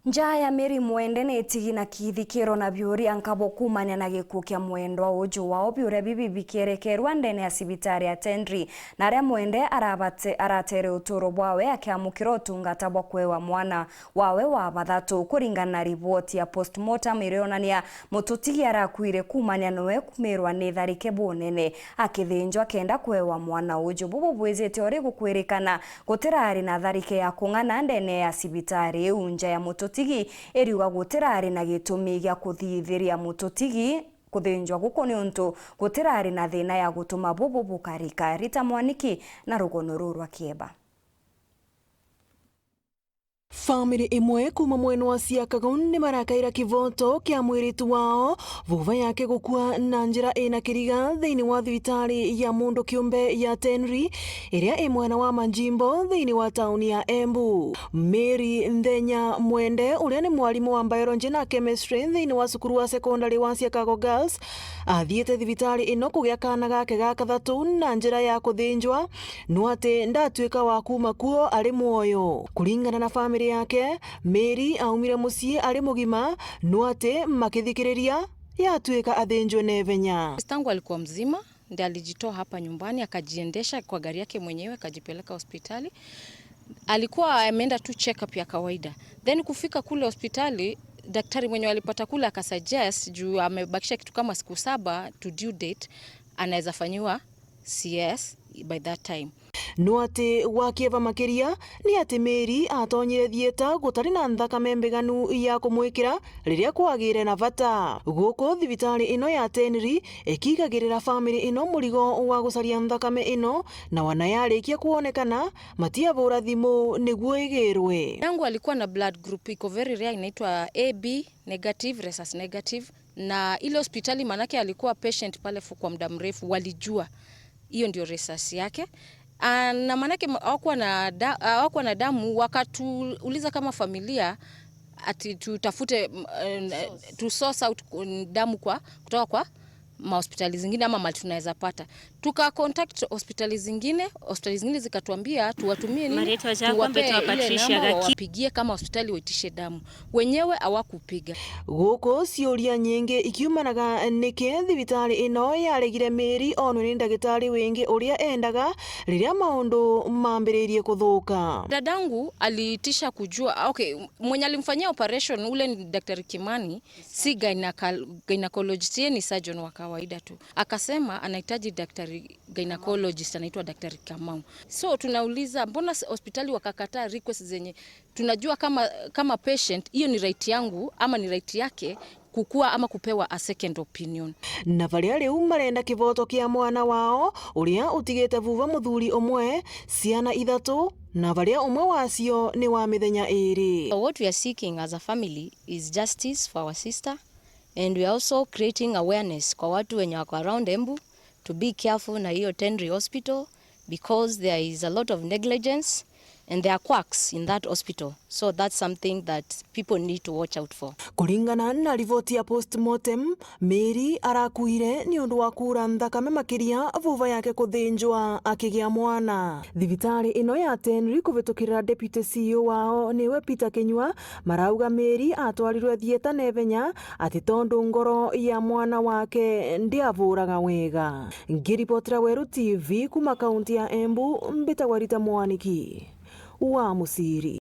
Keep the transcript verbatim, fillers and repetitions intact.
Njaa ya Mary Mwende ni itigi na kithikiro na biuria nkabo kuumania na gikuu kia mwendwa uju wao, biuria bibi bikierekerwa ndene ya cibitari ya Tenri, na aria Mwende arabate-, aratere uturo bwawe akiamukira utungata bwa kwewa mwana wawe wa bathatu. Kuringana na riboti ya postmortem iria yonania mututigi arakuire kuumania noe kumirwa ni tharike bunene akithinjwa kenda kwewa mwana uju. Bubu bwijite uri gukwirikana, gutirari na tharike ya kung'ana ndene ya cibitari iu. Nja ya mututigi iriuga gutirari na gitumi gia kuthithiria mututigi kuthinjwa guku niuntu gutirari na thina ya gutuma bubu bukarika. Rita Mwaniki na rugono ruru rwa Kieba. Family imwe kuuma mwena wa Siakago ni marakaira kivoto kia mwiritu wao vuva yake gukua na njira ina kiriga thiini wa thibitari ya mundu kiumbe ya Tenri, iria i mwena wa Manjimbo thiini wa tauni ya Embu. Mary Nthenya Mwende, uria ni mwarimu wa biology na chemistry thiini wa cukuru wa secondary wa Siakago Girls, athiite thibitari ino kugia kaana gake ga kathatu na njira ya kuthinjwa, no ati ndatuika wa kuuma kuo ari mwoyo. Kuringana na family yake, Mary aumire mucii ari mugima, no ati makithikiriria yatuika athinjwe na ivenya. Tangu alikuwa mzima, ndiye alijitoa hapa nyumbani, akajiendesha kwa gari yake mwenyewe, akajipeleka hospitali. Alikuwa ameenda tu check up ya kawaida. Then kufika kule hospitali, daktari mwenye walipata kule akasuggest, juu amebakisha kitu kama siku saba to due date, anaweza fanyiwa C S by that time. No ati gwa kieva makiria ni ati Mary atonyire thieta gutari na nthakame mbiganu ya kumwikira riria kwagire na vata. Guku thibitari ino ya Tenri ikigagirira family ino murigo wa gucaria nthakame ino, na wana yarikia kwonekana, matiavura thimu niguo igirwe. Yangu alikuwa na blood group iko very rare, inaitwa A B negative, rhesus negative, na ile hospitali, manake alikuwa patient pale fu-, kwa muda mrefu, walijua hiyo ndio rhesus yake. Ah, na manake ma-, hawakuwa na da-, ah, hawakuwa na damu, wakatuuliza kama familia ati tutafute, mm, eh, to source out, mm, damu kwa, kutoka kwa mahospitali zingine ama mali tunaweza pata. Tuka contact hospitali zingine, hospitali zingine zikatuambia tuwatumie nini? Marĩtwa jakwa mbĩtwa Patricia Gaki. Wapigie kama hospitali waitishe damu. Wenyewe hawakupiga. Guku ciuria nyingi ikiumanaga niki thibitari ino yaregire Mary onwe ni ndagitari wingi uria endaga riria maundu mambiririe kuthuka. Dadangu aliitisha kujua, okay, mwenye alimfanyia operation ule ni Daktari Kimani, si gynecal-, gynecologist, yeye ni surgeon wa kawaida tu. Akasema anahitaji daktari gynecologist anaitwa Daktari Kamau. So tunauliza, mbona s-, hospitali wakakataa request zenye tunajua kama, kama patient, hiyo ni right yangu ama ni right yake kukua ama kupewa a second opinion. Na varia riu marenda kivoto kia mwana wao uria utigite vuva muthuri umwe, ciana ithatu, na varia umwe wacio ni wa mithenya iri. So what we are seeking as a family is justice for our sister, and we are also creating awareness kwa watu wenye wako around Embu to be careful na hiyo Tenri Hospital, because there is a lot of negligence and there are quacks in that hospital. So that's something that people need to watch out for. Kuringana na riboti ya postmortem, Mary arakuire ni undu wa kuura nthakame makiria vuva yake kuthinjwa akigia mwana. Thibitari ino ya Tenri kuvitukirira deputy C E O wao niwe Peter Kinyua, marauga Mary atwarirwe thieta na ivenya ati tondu ngoro ya mwana wake ndiavuraga wega. Ngiripotera Weru T V kuma kaunti ya Embu, mbitagwa Rita Mwaniki wa Musiri.